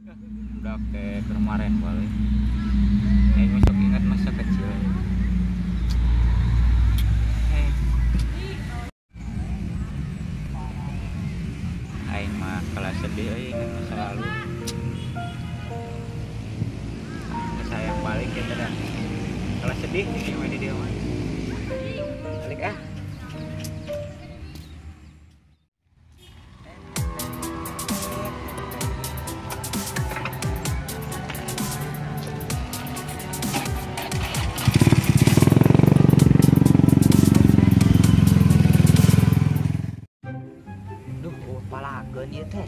Udah kayak kemarin balik. Aing masuk ingat masa kecil. Aing mah kalau sedih aing ingat masa lalu. Sayang balik ya dah. Kalau sedih ini di dia mah. Balik ah. Palakeun ieu teh.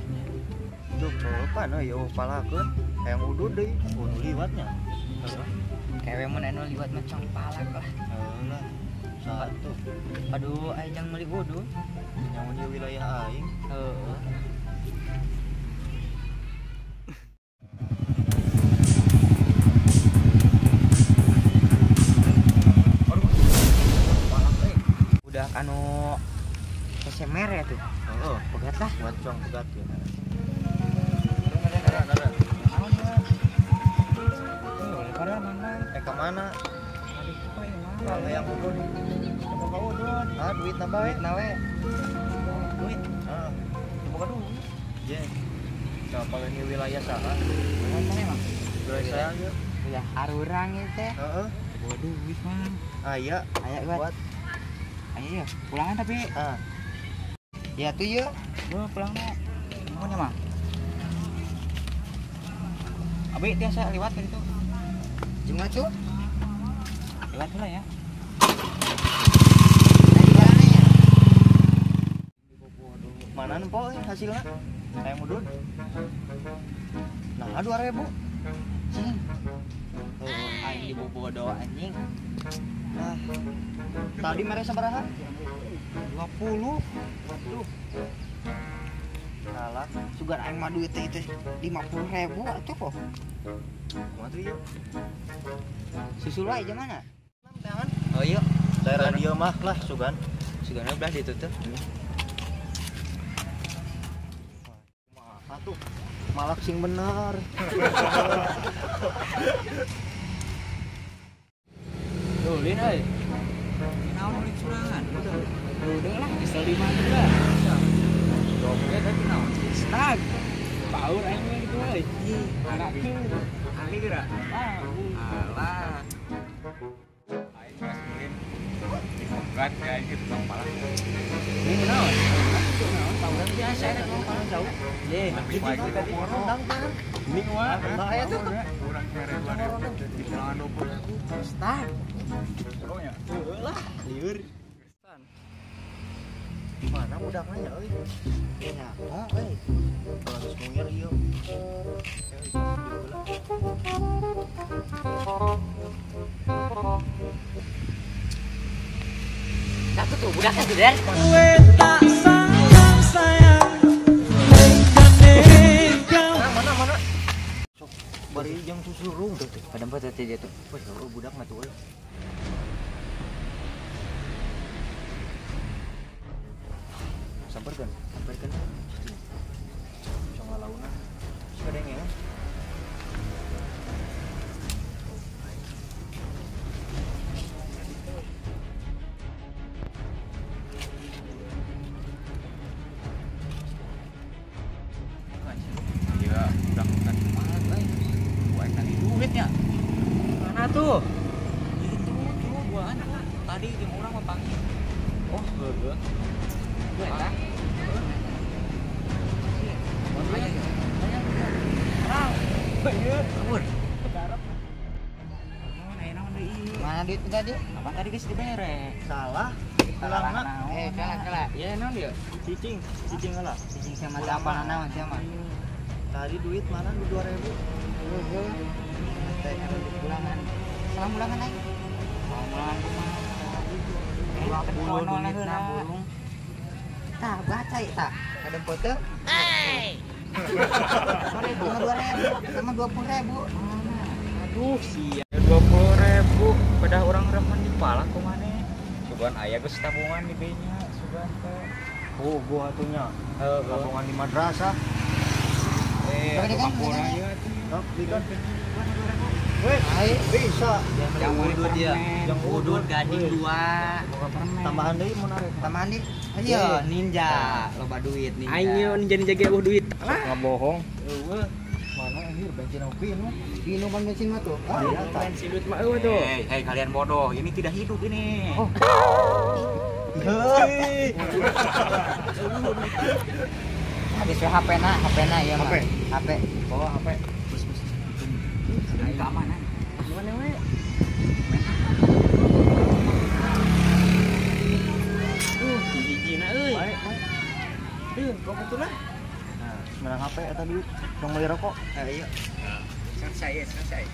Duh, kapan euy eueuh palakeun? Hayang udud deui, nu liwatnya. Kewe mun anu liwat mah cong palak lah. Heuh lah. Satu. Aduh, aing jang meuli udud. Nyaho ieu wilayah aing. Heeh. Aduh. Palak euy. Udah anu semer ya tuh. Oh, pegat lah. Buat cong pegat ya. Ke mana? Kalau yang udud. Boga udud. Ah, duit nambah we. Duit we. Duit. Heeh. Boga duit. Ye. Siapa ini wilayah saha? Wilayah mana emang? Wilayah saya ge. Wilayah arurang ieu teh. Heeh. Boga duit mah. Aya. Aya buat. Ayo ya, pulangan tapi. Ah. Ya tuh ya. Gua pulang mah. Nuhun ya mah. Abi tiasa liwat ke ditu. Jeung tuh. Liwat heula ya. Mana nempo hasilna? Hayang udud. Nah, 2000. Cing. Oh, aing dibobodo anjing. Nah, tadi mere sabaraha? 20. Duh. Salah. Sugan aing mah duit teh 50.000 atuh kok. Kumaha tuh ieu? Susul wae jeung mana? Tangan. Oh iya. Daerah dieu mah lah sugan. Sugan belah ditutup. Kumaha tuh? Malak sing bener. Ulin euy. Naon ulin surangan? Udah lah, kesel di mana lah. Dompet tapi naon? Stag. Paur aing mah gitu euy. Anak ahli geura. Alah. Aing geus ulin dipegat ya aing tukang palak. Ini naon? Naon tawuran biasa rek ngomong palak jauh. Ye, tadi ini mah. Nah, aya tuh. Urang kere 2000 di pulangan 20.000. Stag. Serunya. Heueuh lah, lieur. Di mana budaknya ya euy? Nya, oh euy. Kalau geus muir ieu. Satu tuh budaknya tuh, Der. Mana mana? Sok bari jang susurung tuh tuh. Pada empat tuh dia tuh. Wih, heueuh budak mah tuh euy. Samperkeun, samperkeun. Cong lalauna. Siga denge. Iya, udah bukan malah euy. Gua nagih duitnya. Mana tuh? Itu tuh gua tadi jeung urang mah panggil. Oh, heueuh. Gua eta. Mana duit tadi? Apa tadi geus dibere? Salah. Pulangna. Kalah kalah. Ya naon dia? Cicing, cicing heula. Cicing sama siapa naon siapa? Tadi duit mana 2000? Heueuh. Teh anu pulangan. Salam ulangan aing. Salam ulangan kumaha? 20 duitna burung. Tah baca ya tah. Ada foto. Hey. 2000 sama 20.000. Aduh, sia. 20.000 pada orang remen dipalak kumaha. Sugan aya geus tabungan di benya, sugan teh. Oh, gua atunya. Tabungan di madrasah. Pampura ieu atuh. Sok bikeun. Weh, bisa. Yang udud ya. Yang udud gading 2. Tambahan deui mun arek. Tambahan deui. Ayo ninja, loba duit ninja. Aing ninja-ninja ge eueuh duit. Ngabohong. Eueuh. Mana anjir bensin opi nu? Minuman bensin mah tuh. Ah, bensin duit mah eueuh tuh. Hei, hei kalian bodoh, ini tidak hidup ini. Oh. Habis HP na iya mah. HP. Bawa HP. Demi keamanan. Gimana we? Hiji-hijina euy. Baik, baik. Kok betul lah. Nah, menang HP eta duit. Dong beli rokok. Ayo. Selesai, selesai.